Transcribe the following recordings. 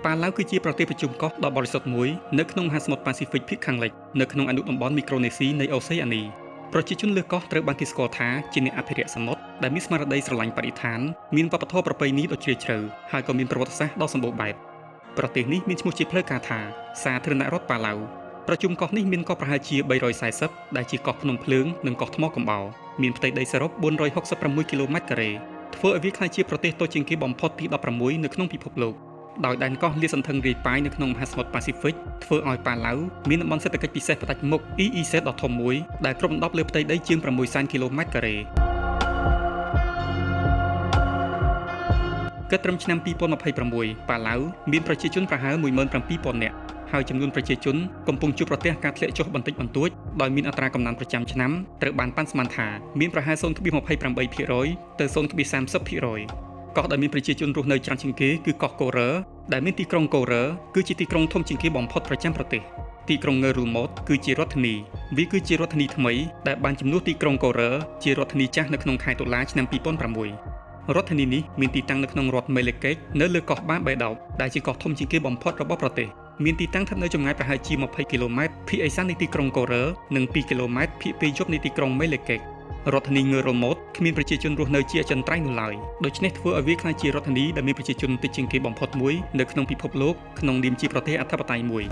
ប៉ាឡាវគឺជាប្រទេសប្រជុំកោះដ៏បរិសុទ្ធមួយនៅក្នុងមហាសមុទ្រប៉ាស៊ីហ្វិកភាគខាងលិចនៅក្នុងអនុតំបន់មីក្រូនេស៊ីនៃអូសេអានីប្រជាជនលើកោះត្រូវបានគេស្គាល់ថាជាអ្នកអភិរក្សសមុទ្រដែលមានស្មារតីស្រឡាញ់បរិស្ថានមានវប្បធម៌ប្រពៃណីដ៏ជ្រាលជ្រៅហើយក៏មានប្រវត្តិសាស្ត្រដ៏សម្បូរបែបប្រទេសនេះមានឈ្មោះជាផ្លូវការថាសាធារណរដ្ឋប៉ាឡាវប្រជុំកោះនេះមានកោះប្រហែលជា340ដែលជាកោះភ្នំភ្លើងនិងកោះថ្មកំបោរមានផ្ទៃដីសរុប466គីឡូម៉ែត្រការ៉េធ្វើឲ្យវាក្លាយជាប្រទេសតូចជាងគេបំផុតទី16នៅក្នុងពិភពលោកដោយដែនកោះលាតសន្ធឹងរាយប៉ាយនៅក្នុងមហាសមុទ្រប៉ាស៊ីហ្វិកធ្វើឲ្យប៉ាឡាវមានតំបន់សេដ្ឋកិច្ចពិសេសផ្ដាច់មុខ EEZ ដ៏ធំមួយដែលគ្របដណ្ដប់លើផ្ទៃដីជាង6សែនគីឡូម៉ែត្រការ៉េគិតត្រឹមឆ្នាំ2026ប៉ាឡាវមានប្រជាជនប្រហែល17000នាក់ហើយចំនួនប្រជាជនកំពុងជួបប្រទះការធ្លាក់ចុះបន្តិចបន្តួចដោយមានអត្រាកំណើនប្រចាំឆ្នាំត្រូវបានប៉ាន់ស្មានថាមានប្រហែល0.28%ទៅ0.30%កោះដែលមានប្រជាជនរស់នៅច្រើនជាងគេគឺកោះកូរ៉ឺដែលមានទីក្រុងកូរ៉ឺគឺជាទីក្រុងធំជាងគេបំផុតប្រចាំប្រទេសទីក្រុងងើរូម៉ូតគឺជារដ្ឋធានីវាគឺជារដ្ឋធានីថ្មីដែលបានជំនួសទីក្រុងកូរ៉ឺជារដ្ឋធានីចាស់នៅក្នុងខែតុលាឆ្នាំ2006រដ្ឋធានីនេះមានទីតាំងនៅក្នុងរដ្ឋមេលេកេកនៅលើកោះបាបេដោបដែលជាកោះធំជាងគេបំផុតរបស់ប្រទេសមានទីតាំងស្ថិតនៅចម្ងាយប្រហែលជា20គីឡូម៉ែត្រភាគឦសាននៃទីក្រុងកូរ៉ឺនិង2គីឡូម៉ែត្រភាគពាយព្យនៃទីក្រុងមេលេកេករដ្ឋធានីងើរ៉ូម៉ូតគ្មានប្រជាជនរស់នៅជាអចិន្ត្រៃយ៍នោះឡើយដូច្នេះធ្វើឲ្យវាក្លាយជារដ្ឋធានីដែលមានប្រជាជនតិចជាងគេបំផុតមួយនៅក្នុងពិភពលោកក្នុងនាមជាប្រទេសអធិបតេយ្យមួយ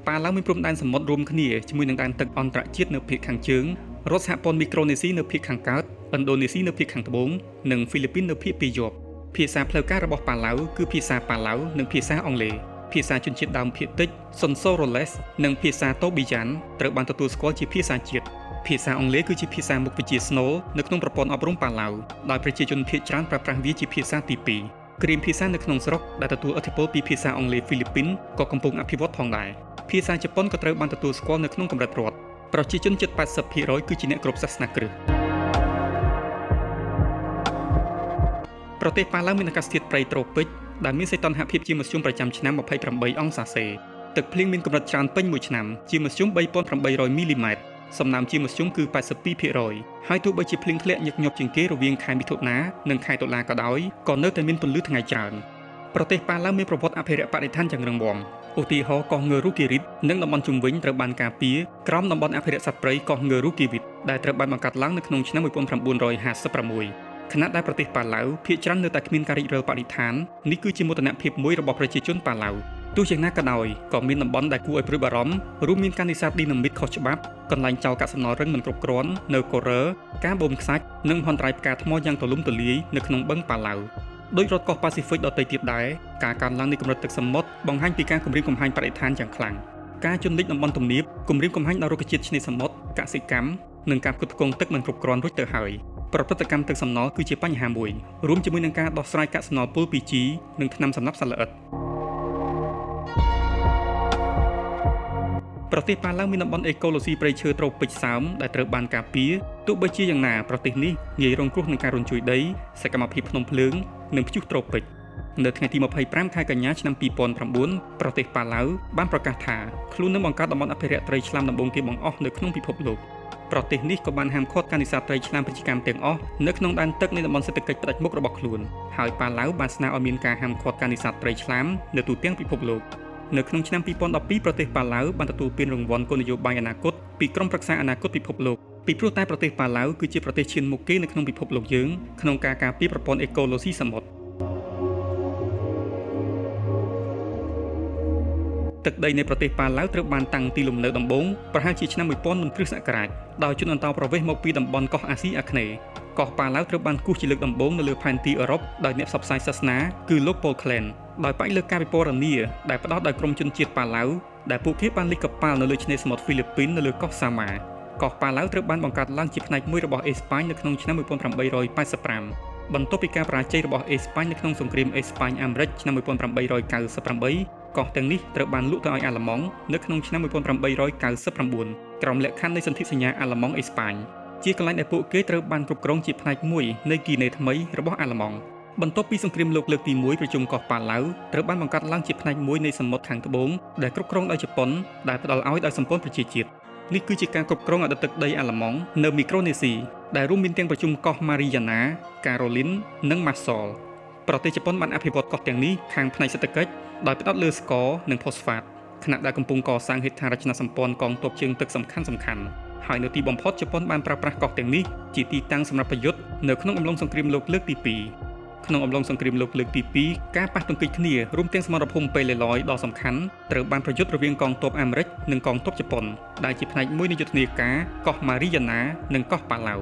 ប៉ាឡាវមានព្រំដែនសមុទ្ររួមគ្នាជាមួយនឹងដែនទឹកអន្តរជាតិនៅភាគខាងជើងរដ្ឋសហព័ន្ធមីក្រូនេស៊ីនៅភាគខាងកើតឥណ្ឌូនេស៊ីនៅភាគខាងត្បូងនិងហ្វីលីពីននៅភាគពាយព្យភាសាផ្លូវការរបស់ប៉ាឡាវគឺភាសាប៉ាឡាវនិងភាសាអង់គ្លេសភាសាជនជាតិដើមភាគតិចសុនសូរ៉ូឡេសនិងភាសាតូប៊ីយ៉ានត្រូវបានទទួលស្គាល់ជាភាសាជាតិភាសាអង់គ្លេសគឺជាភាសាមុខវិជ្ជាស្នូលនៅក្នុងប្រព័ន្ធអប់រំប៉ាឡាវដោយប្រជាជនភាគច្រើនប្រើប្រាស់វាជាភាសាទី2គ្រាមភាសានៅក្នុងស្រុកដែលទទួលឥទ្ធិពលពីភាសាអង់គ្លេសហ្វីលីពីនក៏កំពុងអភិវឌ្ឍផងដែរភាសាជប៉ុនក៏ត្រូវបានទទួលស្គាល់នៅក្នុងកម្រិតរដ្ឋប្រជាជនជិត80%គឺជាអ្នកគ្រប់សាសនាគ្រឹះប្រទេសប៉ាឡាវមានអាកាសធាតុព្រៃត្រូពិចដែលមានសីតុណ្ហភាពជាមធ្យមប្រចាំឆ្នាំ28អង្សាសេទឹកភ្លៀងមានកម្រិតច្រើនពេញមួយឆ្នាំជាមធ្យម3800មីលីម៉ែត្រសំណើមជាមធ្យមគឺ82%ហើយទោះបីជាភ្លៀងធ្លាក់ញឹកញាប់ជាងគេរវាងខែមិថុនានិងខែតុលាក៏ដោយក៏នៅតែមានពន្លឺថ្ងៃច្រើនប្រទេសប៉ាឡាវមានប្រវត្តិអភិរក្សបរិស្ថានយ៉ាងរឹងមាំឧទាហរណ៍កោះងើរូគីរីតនិងតំបន់ជុំវិញត្រូវបានការពារក្រោមតំបន់អភិរក្សសត្វព្រៃកោះងើរូគីវីតដែលត្រូវបានបង្កើតឡើងនៅក្នុងឆ្នាំ1956ខណៈដែលប្រទេសប៉ាឡាវភាគច្រើននៅតែគ្មានការរិចរិលបរិស្ថាននេះគឺជាមោទនភាពមួយរបស់ប្រជាជនប៉ាឡាវទោះយ៉ាងណាក៏ដោយក៏មានតំបន់ដែលគួរឲ្យព្រួយបារម្ភរួមមានការនេសាទឌីណាមីតខុសច្បាប់កន្លែងចោលកាកសំណល់រឹងមិនគ្រប់គ្រាន់នៅកូរ៉ឺការបូមខ្សាច់និងមហន្តរាយផ្កាថ្មយ៉ាងទូលំទូលាយនៅក្នុងបឹងប៉ាឡាវដោយរដ្ឋកោះប៉ាស៊ីហ្វិកដទៃទៀតដែរការកើនឡើងនៃកម្រិតទឹកសមុទ្របង្ហាញពីការគំរាមកំហែងបរិស្ថានយ៉ាងខ្លាំងការជន់លិចតំបន់ទំនាបគំរាមកំហែងដល់រុក្ខជាតិឆ្នេរសមុទ្រកសិកម្មនិងការផ្គត់ផ្គង់ទឹកមិនគ្រប់គ្រាន់រួចទៅហើយប្រព្រឹត្តកម្មទឹកសំណល់គឺជាបញ្ហាមួយរួមជាមួយនឹងការដោះស្រាយកាកសំណល់ពុល 2G និងថ្នាំសម្លាប់សត្វល្អិតប្រទេសប៉ាឡាវមានតំបន់អេកូឡូស៊ីព្រៃឈើត្រូពិចសើមដែលត្រូវបានការពារទោះបីជាយ៉ាងណាប្រទេសនេះងាយរងគ្រោះនឹងការរញ្ជួយដីសកម្មភាពភ្នំភ្លើងនិងព្យុះត្រូពិចនៅថ្ងៃទី25ខែកញ្ញាឆ្នាំ2009ប្រទេសប៉ាឡាវបានប្រកាសថាខ្លួននឹងបង្កើតតំបន់អភិរក្សត្រីឆ្លាមដំបូងគេបង្អស់នៅក្នុងពិភពលោកប្រទេសនេះក៏បានហាមឃាត់ការនេសាទត្រីឆ្លាមពាណិជ្ជកម្មទាំងអស់នៅក្នុងដែនទឹកនៃតំបន់សេដ្ឋកិច្ចផ្ដាច់មុខរបស់ខ្លួនហើយប៉ាឡាវបានស្នើឲ្យមានការហាមឃាត់ការនេសាទត្រីឆ្លាមនៅទូទាំងពិភពលោកនៅក្នុងឆ្នាំ2012ប្រទេសប៉ាឡាវបានទទួលពានរង្វាន់គោលនយោបាយអនាគតពីក្រុមប្រឹក្សាអនាគតពិភពលោកពីព្រោះតែប្រទេសប៉ាឡាវគឺជាប្រទេសឈានមុខគេនៅក្នុងពិភពលោកយើងក្នុងការការពារប្រព័ន្ធអេកូឡូស៊ីសមុទ្រទឹកដីនៃប្រទេសប៉ាឡាវត្រូវបានតាំងទីលំនៅដំបូងប្រហែលជាឆ្នាំ1000មុនគ្រិស្តសករាជដោយជនអន្តោប្រវេសន៍មកពីតំបន់កោះអាស៊ីអាគ្នេយ៍កោះប៉ាឡាវត្រូវបានគូសជាលើកដំបូងនៅលើផែនទីអឺរ៉ុបដោយអ្នកផ្សព្វផ្សាយសាសនាគឺលោកប៉ូលក្លែនដោយផ្អែកលើការពិពណ៌នាដែលផ្ដោតដោយក្រុមជនជាតិប៉ាឡាវដែលពួកគេបានលិចកប៉ាល់នៅលើឆ្នេរសមុទ្រហ្វីលីពីននៅលើកោះសាម៉ាកោះប៉ាឡាវត្រូវបានបង្កើតឡើងជាផ្នែកមួយរបស់អេស្ប៉ាញនៅក្នុងឆ្នាំ1885បន្ទាប់ពីការបរាជ័យរបស់អេស្ប៉ាញនៅក្នុងសង្គ្រាមអេស្ប៉ាញអាមេរិកឆ្នាំ1898កោះទាំងនេះត្រូវបានលក់ទៅឲ្យអាល្លឺម៉ង់នៅក្នុងឆ្នាំ1899ក្រោមលក្ខខណ្ឌនៃសន្ធិសញ្ញាអាល្លឺម៉ង់អេស្ប៉ាញជាកន្លែងដែលពួកគេត្រូវបានគ្រប់គ្រងជាផ្នែកមួយនៃគីណេថ្មីរបស់អាល្លឺម៉ង់បន្ទាប់ពីសង្គ្រាមលោកលើកទី1ប្រជុំកោះប៉ាឡាវត្រូវបានបង្កើតឡើងជាផ្នែកមួយនៃសមុទ្រខាងត្បូងដែលគ្រប់គ្រងដោយជប៉ុនដែលផ្ដល់ឲ្យដោយសម្ព័ន្ធប្រជាជាតិនេះគឺជាការគ្រប់គ្រងអតីតទឹកដីអាល្លឺម៉ង់នៅមីក្រូនេស៊ី ដែលរួមមានទាំងប្រជុំកោះម៉ារីយ៉ាណា ការ៉ូលីន និងម៉ាសលប្រទេសជប៉ុនបានអភិវឌ្ឍកោះទាំងនេះខាងផ្នែកសេដ្ឋកិច្ចដោយផ្ដោតលើស្ករនិងផូស្ហ្វាតខណៈដែលកំពុងកសាងហេដ្ឋារចនាសម្ព័ន្ធកងទ័ពជើងទឹកសំខាន់ៗហើយនៅទីបំផុតជប៉ុនបានប្រើប្រាស់កោះទាំងនេះជាទីតាំងសម្រាប់ប្រយុទ្ធនៅក្នុងអំឡុងសង្គ្រាមលោកលើកទី2ក្នុងអំឡុងសង្គ្រាមលោកលើកទី2ការប៉ះទង្គិចគ្នារួមទាំងសមរភូមិប៉េលេឡយដ៏សំខាន់ត្រូវបានប្រយុទ្ធរវាងកងទ័ពអាមេរិកនិងកងទ័ពជប៉ុនដែលជាផ្នែកមួយនៃយុទ្ធនាការកោះម៉ារីយ៉ាណានិងកោះប៉ាឡៅ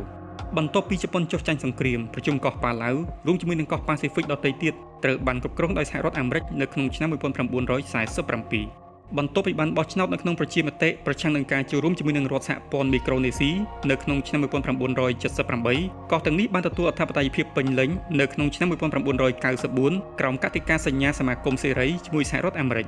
បន្ទាប់ពីជប៉ុនចុះចាញ់សង្គ្រាមប្រជុំកោះប៉ាឡៅរួមជាមួយនឹងកោះប៉ាស៊ីហ្វិកដទៃទៀតត្រូវបានគ្រប់គ្រងដោយសហរដ្ឋអាមេរិកនៅក្នុងឆ្នាំ1947បន្ទាប់ពីបានបោះឆ្នោតនៅក្នុងប្រជាមតិប្រឆាំងនឹងការចូលរួមជាមួយនឹងរដ្ឋសហព័ន្ធមីក្រូនេស៊ីនៅក្នុងឆ្នាំ1978កោះទាំងនេះបានទទួលអធិបតេយ្យភាពពេញលេញនៅក្នុងឆ្នាំ1994ក្រោមកតិកាសញ្ញាសមាគមសេរីជាមួយសហរដ្ឋអាមេរិក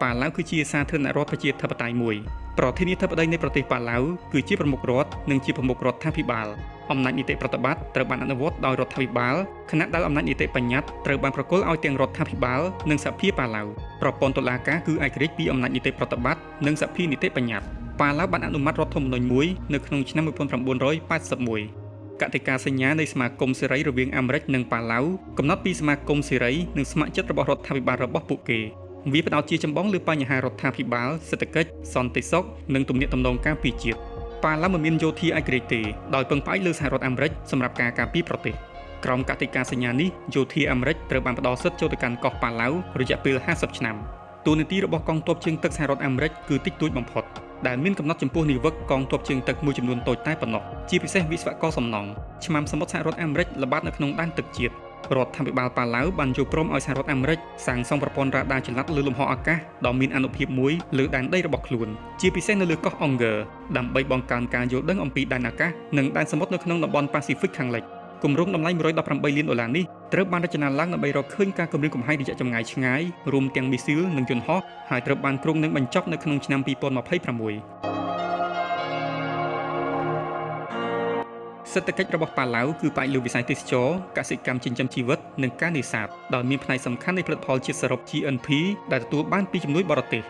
ប៉ាឡៅគឺជាសាធារណរដ្ឋប្រជាធិបតេយ្យមួយប្រធានាធិបតីនៃប្រទេសប៉ាឡៅគឺជាប្រមុខរដ្ឋនិងជាប្រមុខរដ្ឋាភិបាលអំណាចនីតិប្រតិបត្តិត្រូវបានអនុវត្តដោយរដ្ឋាភិបាលខណៈដែលអំណាចនីតិបញ្ញត្តិត្រូវបានប្រគល់ឲ្យទាំងរដ្ឋាភិបាលនិងសភាប៉ាឡៅប្រព័ន្ធតុលាការគឺឯករាជ្យពីអំណាចនីតិប្រតិបត្តិនិងសភានីតិបញ្ញត្តិប៉ាឡៅបានអនុម័តរដ្ឋធម្មនុញ្ញមួយនៅក្នុងឆ្នាំ1981កតិកាសញ្ញានៃសមាគមសេរីរវាងអាមេរិកនិងប៉ាឡៅកំណត់ពីសមាគមសេរីនិងស្ម័គ្រចិត្តរបស់រដ្ឋាភិបាលរបស់ពួកគេវាផ្ដោតជាចម្បងលើបញ្ហារដ្ឋាភិបាលសេដ្ឋកិច្ចសន្តិសុខនិងទំនាក់ទំនងការពារជាតិប៉ាឡៅមិនមានយោធាឯករាជ្យទេដោយពឹងផ្អែកលើសហរដ្ឋអាមេរិកសម្រាប់ការការពារប្រទេសក្រោមកតិកាសញ្ញានេះយោធាអាមេរិកត្រូវបានផ្ដល់សិទ្ធិចូលទៅកាន់កោះប៉ាឡៅរយៈពេល50ឆ្នាំតួនាទីរបស់កងទ័ពជើងទឹកសហរដ្ឋអាមេរិកគឺតិចតួចបំផុតដែលមានកំណត់ចំពោះនាវិកកងទ័ពជើងទឹកមួយចំនួនតូចតែប៉ុណ្ណោះជាពិសេសវិស្វករសំណង់ឆ្មាំសមុទ្រសហរដ្ឋអាមេរិកល្បាតនៅក្នុងដែនទឹកជាតិរដ្ឋាភិបាលប៉ាឡៅបានយល់ព្រមឲ្យសហរដ្ឋអាមេរិកសាងសង់ប្រព័ន្ធរ៉ាដាចល័តលើលំហអាកាសដ៏មានអានុភាពមួយលើដែនដីរបស់ខ្លួនជាពិសេសនៅលើកោះអង្ហ្គើដើម្បីបង្កើនការយល់ដឹងអំពីដែនអាកាសនិងដែនសមុទ្រនៅក្នុងតំបន់ប៉ាស៊ីហ្វិកខាងលិចគម្រោងតម្លៃ118លានដុល្លារនេះត្រូវបានរចនាឡើងដើម្បីរកឃើញការគំរាមកំហែងរយៈចម្ងាយឆ្ងាយរួមទាំងមីស៊ីលនិងយន្តហោះហើយត្រូវបានគ្រោងនឹងបញ្ចប់នៅក្នុងឆ្នាំ2026សេដ្ឋកិច្ចរបស់ប៉ាឡៅគឺផ្អែកលើវិស័យទេសចរណ៍កសិកម្មចិញ្ចឹមជីវិតនិងការនេសាទដោយមានផ្នែកសំខាន់នៃផលិតផលជាតិសរុប GNP ដែលទទួលបានពីជំនួយបរទេស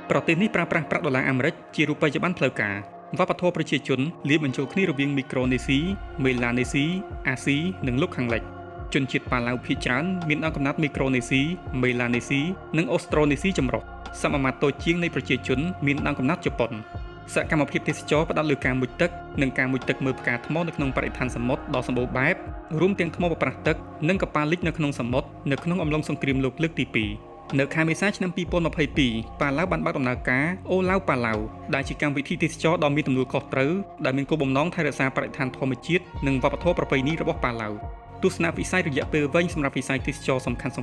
ប្រទេសនេះប្រើប្រាស់ប្រាក់ដុល្លារអាមេរិកជារូបិយប័ណ្ណផ្លូវការវប្បធម៌ប្រជាជនលាយបញ្ចូលគ្នារវាងមីក្រូនេស៊ីមេឡានេស៊ីអាស៊ីនិងលោកខាងលិចជនជាតិប៉ាឡៅភាគច្រើនមានដើមកំណើតមីក្រូនេស៊ីមេឡានេស៊ីនិងអូស្ត្រូនេស៊ីចម្រុះសមាមាត្រតូចជាងនៃប្រជាជនមានដើមកំណើតជប៉ុនសកម្មភាពទេសចរណ៍ផ្ដោតលើការមុជទឹកនិងការមុជទឹកមើលផ្កាថ្មនៅក្នុងបរិស្ថានសមុទ្រដ៏សម្បូរបែបរួមទាំងថ្មប្រប្រាស់ទឹកនិងកប៉ាល់លិចនៅក្នុងសមុទ្រនៅក្នុងអំឡុងសង្គ្រាមលោកលើកទី2នៅខែមេសាឆ្នាំ2022ប៉ាឡៅបានបើកដំណើរការអូឡៅប៉ាឡៅដែលជាកម្មវិធីទេសចរណ៍ដ៏មានទំនួលខុសត្រូវដែលមានគោលបំណងថែរក្សាបរិស្ថានធម្មជាតិនិងវប្បធម៌ប្រពៃណីរបស់ប៉ាឡៅទស្សនវិស័យរយៈពេលវែងសម្រាប់វិស័យទេសចរណ៍សំខាន់ៗ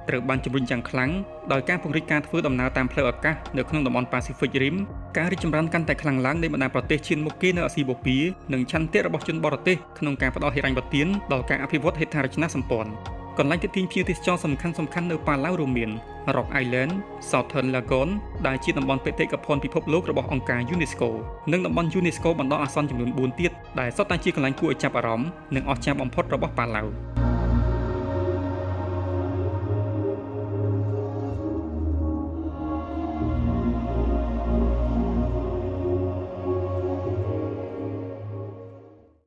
ត្រូវបានជំរុញយ៉ាងខ្លាំងដោយការពង្រីកការធ្វើដំណើរតាមផ្លូវអាកាសនៅក្នុងតំបន់ប៉ាស៊ីហ្វិករីមការរីកចម្រើនកាន់តែខ្លាំងឡើងនៃបណ្ដាប្រទេសឈានមុខគេនៅអាស៊ីបូព៌ានិងឆន្ទៈរបស់ជនបរទេសក្នុងការផ្ដល់ហិរញ្ញប្បទានដល់ការអភិវឌ្ឍហេដ្ឋារចនាសម្ព័ន្ធកន្លែងទាក់ទាញភ្ញៀវទេសចរសំខាន់ៗនៅប៉ាឡៅរួមមាន Rock Island, Southern Lagoon ដែលជាតំបន់បេតិកភណ្ឌពិភពលោករបស់អង្គការ UNESCO និងតំបន់ UNESCO បណ្ដោះអាសន្នចំនួន4ទៀតដែលសុទ្ធតែជាកន្លែងគួរឲ្យចាប់អារម្មណ៍និងអស្ចារ្យបំផុតរបស់ប៉ាឡៅ។